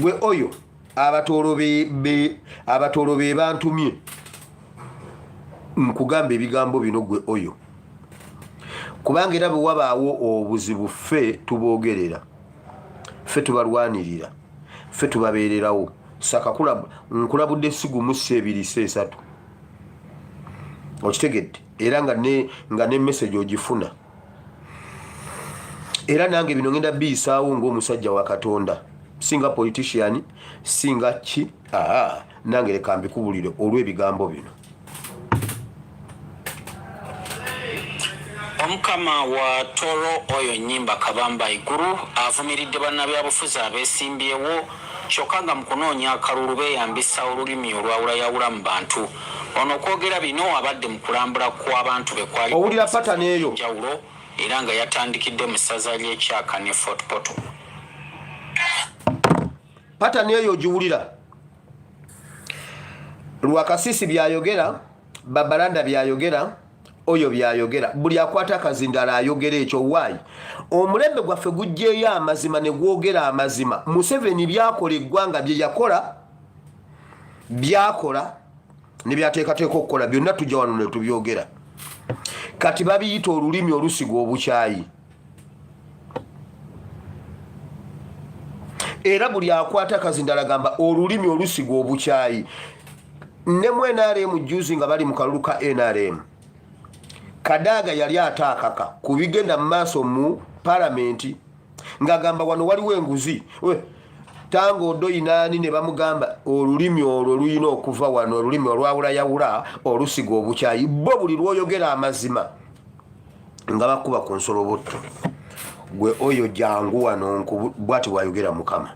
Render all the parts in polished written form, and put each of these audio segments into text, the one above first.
Gwe oyo Abatooro be, be, Abatooro be bantumye nkugamba ebigambo bino gwe oyo, kubanga era bwe wabaawo obuzibu ffe tuboogerera, ffe tubalwanirira, ffe tubabeererawo. Sakakula nkulabudde si gumu si ebiri si esatu, okitegedde? Era nga ne, nga ne message ogifuna. Era nange bino ngenda biyisaawo ng'omusajja wa Katonda, singa politician, singa ki, aa nange leka mbikubulire olw'ebigambo bino. Omukama wa Toro Oyo Nyimba Kabamba Iguru avumiridde bannabyabufuzi abeesimbyewo kyokka nga mu kunoonya akalulu beeyambisa olulimi olwawulayawula mu bantu. Ono okwogera bino abadde mu kulambula kw'abantu be kwali Owulira pattern eyo? Njawulo era nga yatandikidde mu ssaza ly'e Kyaka ne Fort Portal. Pattern eyo ogiwulira? Lwakasisi byayogera, Babalanda byayogera, oyo byayogera, buli akwata akazindala ayogera ekyo. Why? Omulembe gwaffe gujjeeyo amazima ne gwogera amazima. Museveni byakola eggwanga, bye yakola, byakola ne byateekateeka okukola byonna tujja wano ne tubyogera. Kati babiyita olulimi olusiga obukyayi, era buli akwata akazindala gamba olulimi olusiga obukyayi. Ne mu NRM juzi nga bali mu kalulu ka NRM, Kadaga yali ataakaka ku bigenda mu maaso mu palamenti ng'agamba wano waliwo enguzi, Tanga Odoi naani, ne bamugamba olulimi olwo lulina okuva wano, olulimi olwawulayawula olusiga obukyayi. Bo buli lwoyogera amazima nga bakuba ku nsolobotto. Gwe oyo jangu wano, bwati bwayogera Mukama.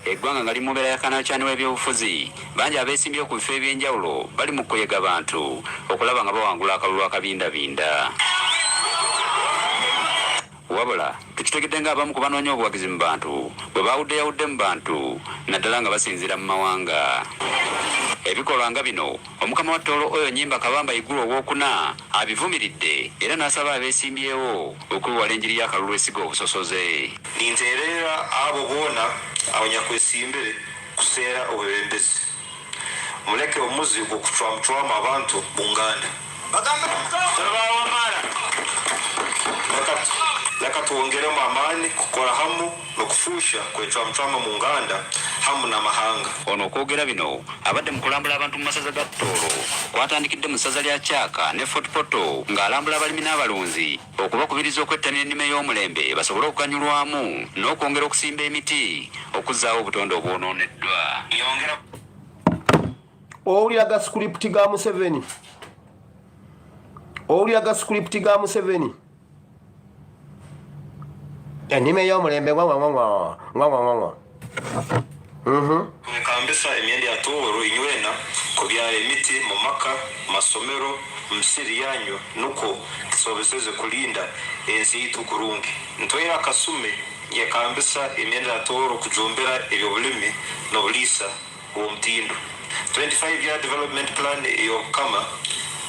Eggwanga nga liri mu mbeera ya kanakyani w'ebyobufuzi, bangi abeesimbyewo ku bifo eby'enjawulo bali mu kuyega bantu okulaba nga bawangula akalulu akabindabinda. Wabula tukitegedde ng'abamu ku banoonya obuwagizi mu bantu bwe baawuddeyawudde mu bantu naddala nga basinziira mu mawanga. Ebikolwa nga bino Omukama wa Tooro Oyo Nyimba Kabamba Iguru Owookuna abivumiridde era n'asaba abeesimbyewo okwewala enjiri y'akalulu esiga obusosoze. Ninteererra abo boona abanyakwesimbire kuseera obwebembezi, muleke omuzi gw'okucwamucwamu abantu mu nganda. Leka twongeremu amaani kukora hamu n'okufuusha kwecwamucwamu omu nganda hamu n'amahanga. Ono okwogera bino abadde mu kulambula abantu mu masaza ga Tooro kwatandikidde mu ssaza lya Kyaka ne Fort Portal ng'alambula abalimi n'abalunzi okubakubiriza okwettanira ennima ey'omulembe basobole okuganyulwamu n'okwongera okusimba emiti okuzzaawo obutonde obwonooneddwa. Owulira ga script ga Museveni, owulira ga script ga Museveni, ennima ey'omulembe ngwangwangwangwangwangwangwa. Mwekambisa emyenda ya Tooro inywena kubyara emiti mu maka, masomero, mu misiri yanyu nukwo kisoboseze kulinda ensi yaitu kurungi. Ntwaire akasumi nyekambisa emyenda ya Tooro kujumbira eby'obulimi n'obuliisa bw'omutindo. 25 Year Development Plan ey'Obukama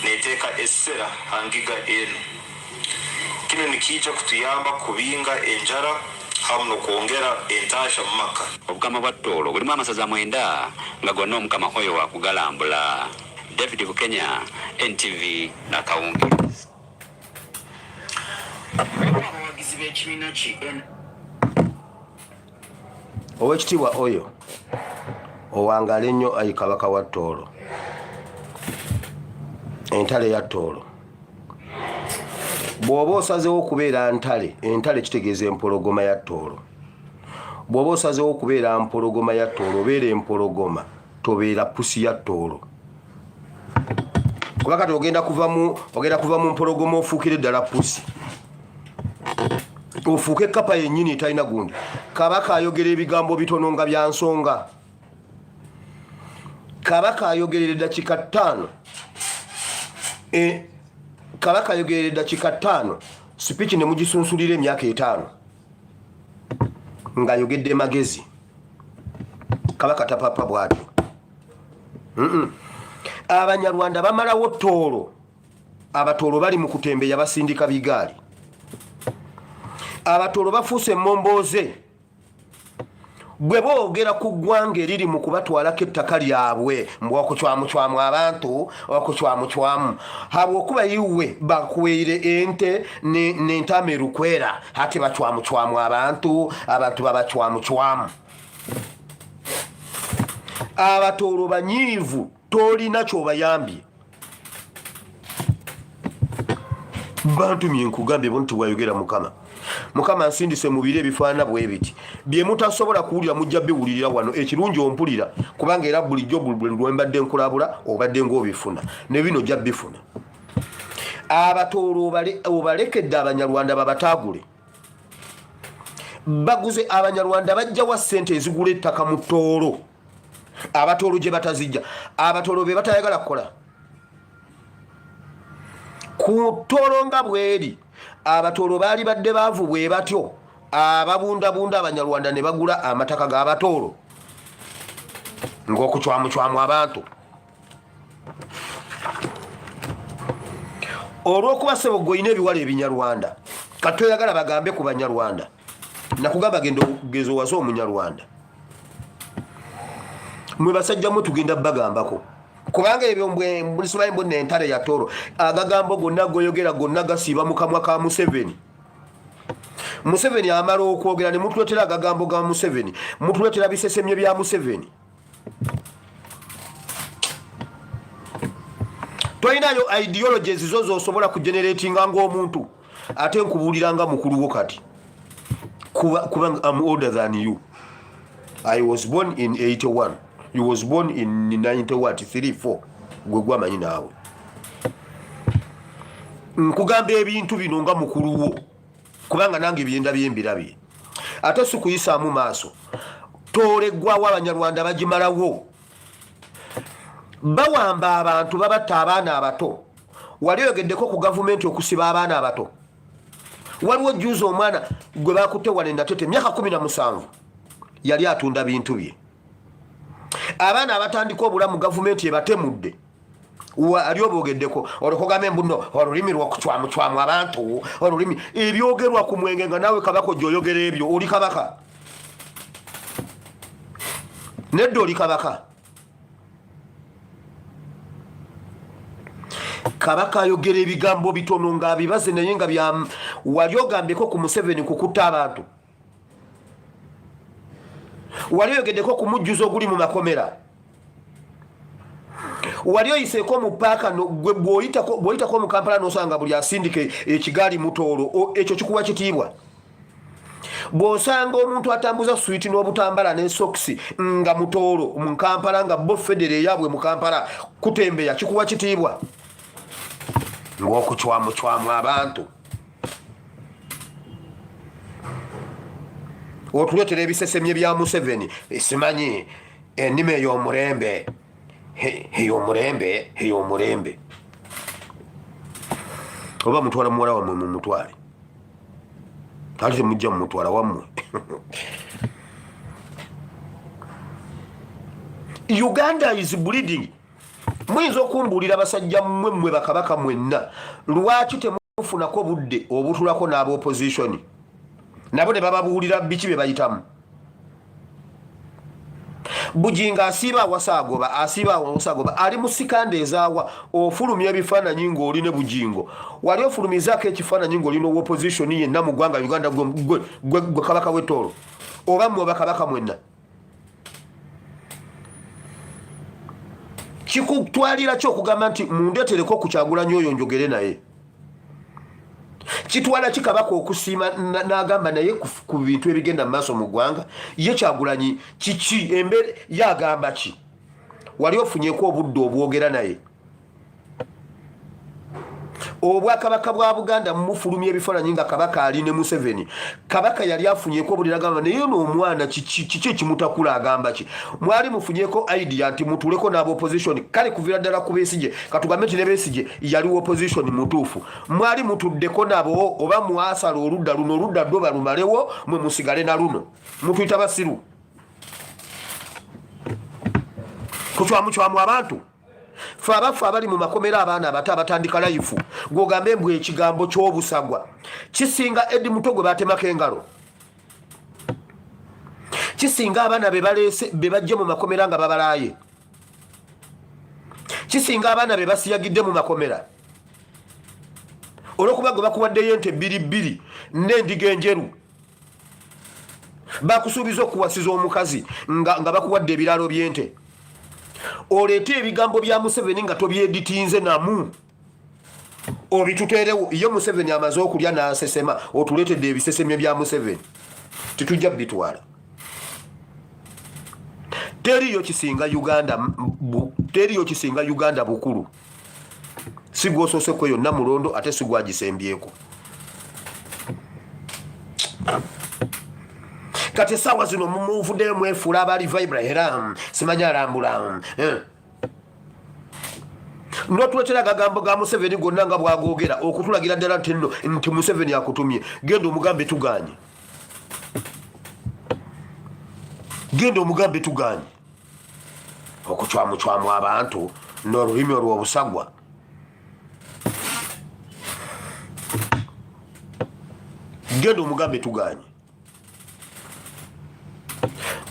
neteeka esira ha ngiga enu. Kinu nikiija kutuyamba kubinga enjara hamu n'okwongera entaahya mu maka. Obukama bwa Tooro bulimu amasaza mwenda nga gonna Omukama Oyo waakugalambula. David Bukenya, NTV, Nakawungeezi. Abawagizi b'ekibiina ki Owekitiibwa Oyo, owangaale nnyo ayi Kabaka wa Tooro, entale ya Tooro. Bw'oba osazewo okubeera ntale, entale kitegeeza empologoma ya Tooro. Bw'oba osazewo okubeera mpologoma ya Tooro, obeera empologoma, tobeera pusi ya Tooro. Kuba kati ogenda kuva mu ogenda kuva mu mpologoma ofuukire ddala pusi, ofuuke kapa yennyini etalina gundi. Kabaka ayogera ebigambo bitono nga bya nsonga. Kabaka ayogerera eddakiika 5. Kabaka ayogerera eddakiika 5, sipiiki ne mugisunsulira emyaka 5 ng'ayogedde magezi. Kabaka tapapa bw'atyo. Abanyarwanda bamalawo Tooro. Abatooro bali mu kutembeya, basindika bigaali. Abatooro bafuuse emmombooze bwe boogera ku ggwanga eriri mu kubatwalako ettaka lyabwe mbu okucwamucwamu abantu okucwamucwamu habwokuba iwe bakuweire ente nentaama erukwera hati bacwamucwamu abantu abantu babacwamucwamu Abatooro banyiivu tolina kyobayambye. Bantumye nkugambye bo nti bwayogera Mukama. Mukama nsindise mu biro ebifaanana bwe biti bye mutasobola kuwulira mujja biwulirira wano. Ekirungi ompulira kubanga era bulijjo buli lwe mbadde nkulabula obadde ng'obifuna ne bino ojja bifuna. Abatooro obalekedde Abanyarwanda babataagule. Baguze Abanyarwanda bajja wa ssente ezigula ettaka mu Tooro Abatooro gye batazijja. Abatooro be batayagala kukola ku Tooro nga bweri. Abatooro baali badde baavu bwe batyo ababundabunda Abanyarwanda ne bagula amataka g'Abatooro ng'okucwamucwamu abantu. Olw'okuba ssebo gwe olina ebiwala Ebinyarwanda, kati toyagala bagambe ku Banyarwanda. Nakugamba genda ogeza owase Omunyarwanda. Mwe basajja mwe tugenda bagambako kubanga ebyo mbwe mbu nentare ya Toro agagambo gonna goyogera gonna gasiiba mu kamwa ka Museveni. Museveni amala okwogera ne mutuletera agagambo ga Museveni, mutuletera bisesemye bya Museveni. Tolinayo ideologies zo zosobola kugeneratinga ng'omuntu, ate nkubuulira nga mukulu wo kati kubanga I'm older than you. I was born in 81, you was born in 90 what 3 4 gwe gwamanyi naawe. Nkugamba ebintu bino nga mukulu wo kubanga nange byenda byembirabye ate si kuyisaamu maaso. Tooleggwawo Abanyarwanda bagimalawo, bawamba abantu, babatta abaana abato. Wali oyogeddeko ku gavumenti okusiba abaana abato? Waliwo juzi omwana gwe bakutte wano Natete, emyaka 17, yali atunda bintu bye. Abaana abatandika obulamu gavumenti ebatemudde. Ali obogeddeko olwokugambe mbuno olulimi lwokucwamucwamu abantu, olulimi ebyogerwa ku mwenge nga naawe kabaka ojja oyogera ebyo. Oli kabaka? Nedda, oli kabaka? Kabaka ayogera ebigambo bitono ng'abibaze naye nga bya wali ogambyeko ku Museveni kukutta abantu? Wali oyogeddeko ku mujjuzo oguli mu makomera? Wali oyiseeko mu paaka gwe bw'oyitako mu Kampala n'osanga buli asindika ekigaali mutoolo, ekyo kikuwa kitiibwa? Bw'osanga omuntu atambuza switi n'obutambala ne sokisi nga mutoolo mu Kampala, nga bo federo eyaabwe mu Kampala kutembeya, kikuwa kitiibwa? Ng'okucwamucwamu abantu otuleetera ebisesemye bya Museveni, simanyi ennima ey'omulembe ey'omulembe ey'omulembe. Oba mutwala muwala wammwe mumutwale, ate temujja mumutwala wammwe. Uganda is bleeding. Muyinza okumbuulira basajja mmwe, mmwe bakabaka mwenna, lwaki temufunako budde obutulako n'aba opposition nabo ne bababuulira biki bye bayitamu? Bujingo asiiba awasa agoba, asiiba awasa agoba, ali mu sikanda ezaawa. Ofulumya ebifaananyi ng'oli ne Bujingo. Wali ofulumizaako ekifaananyi ng'oli n'owa opposition yenna mu ggwanga Uganda? Gwe kabaka w'Ettoolo oba mmwe bakabaka mwenna, kikutwalira ki okugamba nti mundeetereko ku Kyagulanyi oyo njogere naye? Kitwala ki kabaka okusiima n'agamba naye ku bintu ebigenda mu maaso mu ggwanga? Ye Kyagulanyi kiki embeera ye agamba ki? Wali ofunyeko obudde obwogera naye? Obwakabaka bwa Buganda mufulumya ebifaananyi nga kabaka ali ne Museveni. Kabaka yali afunyeko obulira agamba naye ono omwana kiki ekimutakula agamba ki? Mwali mufunyeko idea nti mutuleko n'aba opposition? Kale kuvira ddala ku Besigye, katugambe nti ne Besigye yali opposition mutuufu, mwali mutuddeko nabo oba mwasala oludda luno oludda ddo balumalewo mwe musigale na luno? Mutuyita basiru kucwamucwamu abantu. Fe abaffe abali mu makomera, abaana abato abatandika life, gwogambe mbu ekigambo ky'obusagwa kisinga Edi Muto gwe batemako engalo, kisinga abaana be baleese be bajje mu makomera nga babalaaye, kisinga abaana be basiyagidde mu makomera olwokuba gwe bakuwaddeyo ente bbiri bbiri n'endiga enjeru, bakusuubiza okuwasiza omukazi nga, nga bakuwadde ebiraalo by'ente, oleete ebigambo bya Museveni nga tobyeditinze namu obituteerewo. Ye Museveni amaze okulya n'asesema, otuleetedde ebisesemye bya Museveni, tetujja bitwala. Teriyo kisinga Uganda, teriyo kisinga Uganda bukulu. Si gwosoose kweyo Namulondo, ate si gwagisembyeko. Kati esaawa zino muvuddeyo mwefuula abaali vibra era simanya alambula eh. Notuletera agagambo ga Museveni gonna nga bwagogera okutulagira ddala nti nno nti Museveni akutumye. Genda omugambe tuganye, genda omugambe tuganye okucwamucwamu abantu n'olulimi olw'obusagwa. Genda omugambe tuganye.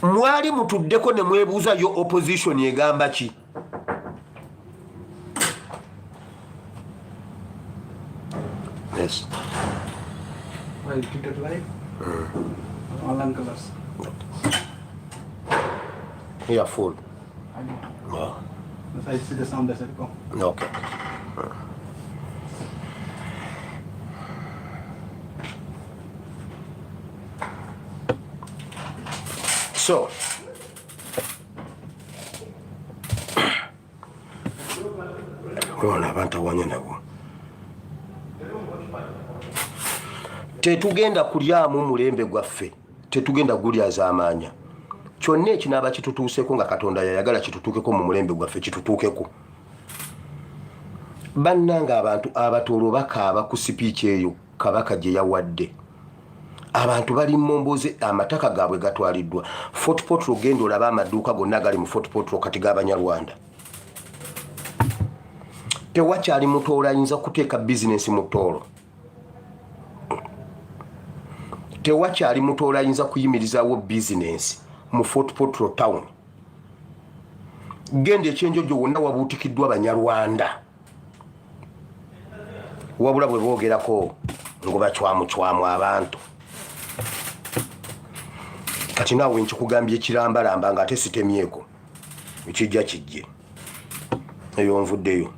Mwali mutuddeko ne mwebuuza yo opposition egamba ki? Yes. Well, Twitter live? Online class. Yeah, full. I don't Yeah. know. I see the sound as I go. Okay. So, olwana abantu awanya nabo, tetugenda kulyamu mulembe gwaffe, tetugenda gulyazaamaanya. Kyonna ekinaaba kitutuuseko nga Katonda yayagala kitutuukeko mu mulembe gwaffe, kitutuukeko. Bannanga, abantu Abatoolo bakaaba ku sipiiki eyo Kabaka gye yawadde. Abantu bali momboze, amataka gaabwe gatwaliddwa. Fort Portal, genda olabe amaduuka gonna agali mu Fort Portal kati g'Abanyarwanda. Tewakyali Mutoolo ayinza kuteeka bizinensi mu Toolo, tewakyali Mutoolo ayinza kuyimirizaawo bizinensi mu Fort Portal town. Genda ekyenjojo, wonna wabuutikiddwa Banyarwanda. Wabula bwe boogerako ngo bacwamucwamu abantu. Kati naawe nkikugambye ekirambalamba nga ate sitemyeko, ekijja kijje. Eyo nvuddeyo.